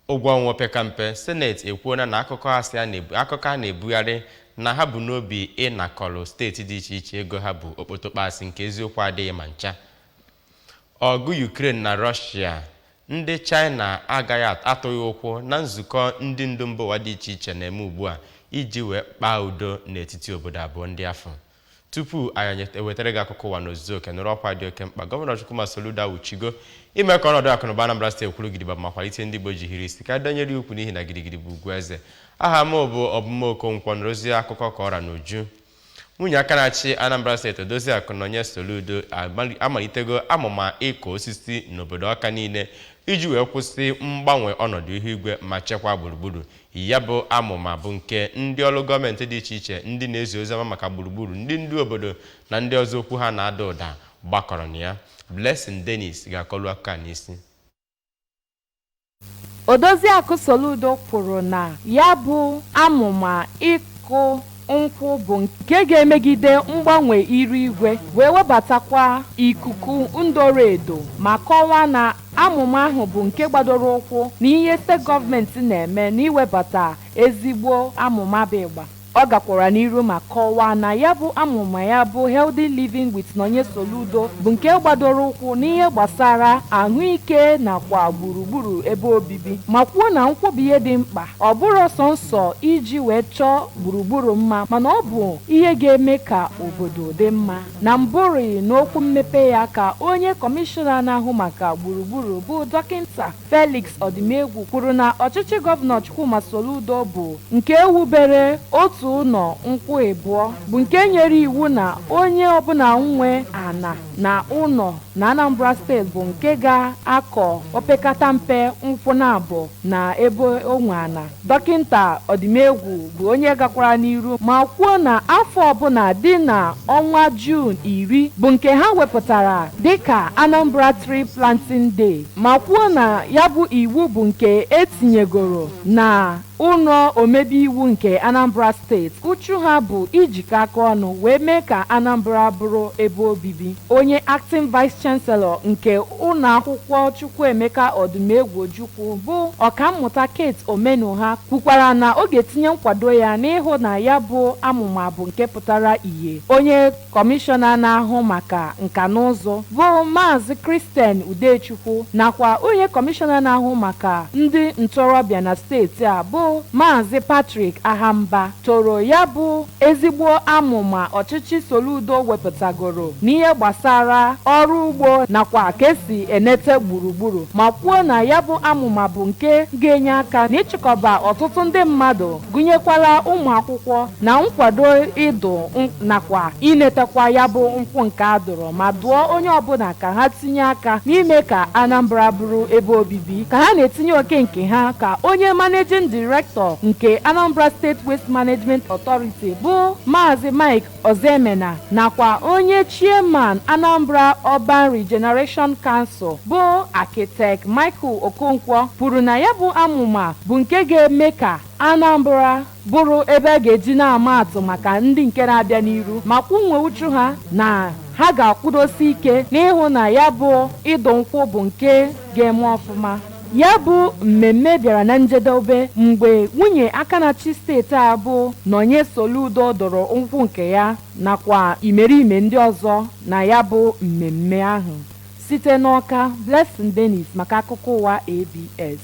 Ụgwọ ọnwa opekampe, Seneti ekwuola na akụkọ asị a na-ebu akụkọ a na-ebugharị na ha bụ n'obi ịnakọrọ steeti dị iche iche ego ha bụ okpotokpo asị nke eziokwu adịghị ma ncha. Ọgụ Ukraine na Russia, ndị China agaghị atụghị ụkwụ na nzukọ ndị ndu mba ụwa dị iche iche na-eme ugbu a iji wee kpaa udo n'etiti obodo abụọ ndị afọ. Tupu anyị ewetara gị akụkọ ụwa n'ozuzu oke, nụrụ ọkwa dị oke mkpa. Gọvanọ Chukwuma Soludo awụchigo ime ka ọnọdụ akụnụba Anambra Steeti kwuru gidigba ma kwalite ndị Igbo ji hiri isi ka dọnyere ukwu, n'ihi na gidigidi bụ ugwu eze. Aha m bụ Ọbụma Okonkwo. Nụrụzie akụkọ ka ọra n'uju. Nwunye aka na-achị Anambra Steeti, Odoziakụ Nonye Soludo, amalitego amụma ịkọ osisi n'obodo Ọka niile iji wee kwụsị mgbanwe ọnọdụ ihu igwe ma chekwaa gburugburu. Ya bụ amụma bụ nke ndị ọrụ gọọmenti dị iche iche, ndị na-ezi oziọma maka gburugburu, ndị ndu obodo na ndị ọzọ okwu ha na-ada ụda gbakọrọ na ya. Blessing Dennis ga-akọlu akụkọ a n'isi. Odoziakụ Soludo kwuru na ya bụ amụma ịkụ nkwụ bụ nke ga-emegide mgbanwe iru igwe wee webatakwa ikuku ndoro edo, ma kọwaa na amụma ahụ bụ nke gbadoro ụkwụ n'ihe steeti gọọmenti na-eme n'iwebata ezigbo amụma bụ ịgba. Ọ gakwara n'iru ma kọwaa na ya bụ amụma ya bụ Healthy Living with Nonye Soludo bụ nke gbadoro ụkwụ n'ihe gbasara ahụike nakwa gburugburu ebe obibi, ma kwuo na nkwụ bụ ihe dị mkpa, ọ bụrụ sọnsọ iji wee chọọ gburugburu mma, mana ọ bụ ihe ga-eme ka obodo dị mma. Na mbụri n'okwu mmepe ya ka onye kọmishọna na-ahụ maka gburugburu bụ Dọkịnta Felix Ọdịmegwu kwuru na ọchịchị Gọvanọ Chukwuma Soludo bụ nke ewubere otu ụlọ nkwụ ịbụọ, bụ nke nyere iwu na onye ọbụla nwe ana na ụlọ na Anambra Steeti bụ nke ga-akọ opekata mpe nkwụ na abụọ na ebe onwe ana. Dọkịnta Ọdịmegwu bụ onye gakwara n'iru ma kwuo na afọ ọbụla dị na ọnwa Juun 10 bụ nke ha wepụtara dịka Anambra Tree Planting Day, ma kwuo na ya bụ iwu bụ nke etinyegoro na ụlọ omebe iwu nke Anambra Steeti. Uchu ha bụ ijikọ aka ọnụ wee mee ka Anambra bụrụ ebe obibi. Onye acting vice chancellor nke ụlọ akwụkwọ Chukwuemeka Ọdụmegwu Ojukwu bụ Ọkammụta Kate Omenuha kwukwara na ọ ga-etinye nkwado ya n'ịhụ na ya bụ amụma bụ nke pụtara ìhè. Onye kọmishọna na-ahụ maka nka na ụzụ bụ Maazị Christian Udechukwu nakwa onye kọmishọna na-ahụ maka ndị ntorobịa na steeti a bụ Maazị Patrick Ahamba toro ya bụ ezigbo amụma ọchịchị Soludo wepụtagoro n'ihe gbasara ọrụ ugbo nakwa ka esi enete gburugburu, ma kwuo na ya bụ amụma bụ nke ga-enye aka n'ịchịkọba ọtụtụ ndị mmadụ, gụnyekwala ụmụ akwụkwọ, na nkwado ịdụ nakwa inetekwa ya bụ nkwụ nke a dụrụ, ma dụọ onye ọbụla ka ha tinye aka n'ime ka Anambra bụrụ ebe obibi ka ha na-etinye oke nke ha. Ka onye managing director nke Anambra State Waste Management Authority bụ Maazị Mike Ozemena nakwa onye chairman Anambra Urban Regeneration Council bụ Architect Michael Okonkwo kwuru na ya bụ amụma bụ nke ga-eme ka Anambra bụrụ ebe a ga-eji na-ama atụ maka ndị nke na-abịa n'iru, ma kwunwe uchu ha na ha ga-akwụdosi ike n'ịhụ na ya bụ ịdụ nkwụ bụ nke ga-eme ọfụma. Ya bụ mmemme bịara na njedebe mgbe nwunye aka na-achị steeti a bụ Nonye Soludo dọrọ nkwụ nke ya nakwa imerime ndị ọzọ na ya bụ mmemme ahụ. Site n'Ọka, Blessing Dennis maka akụkọ ụwa ABS.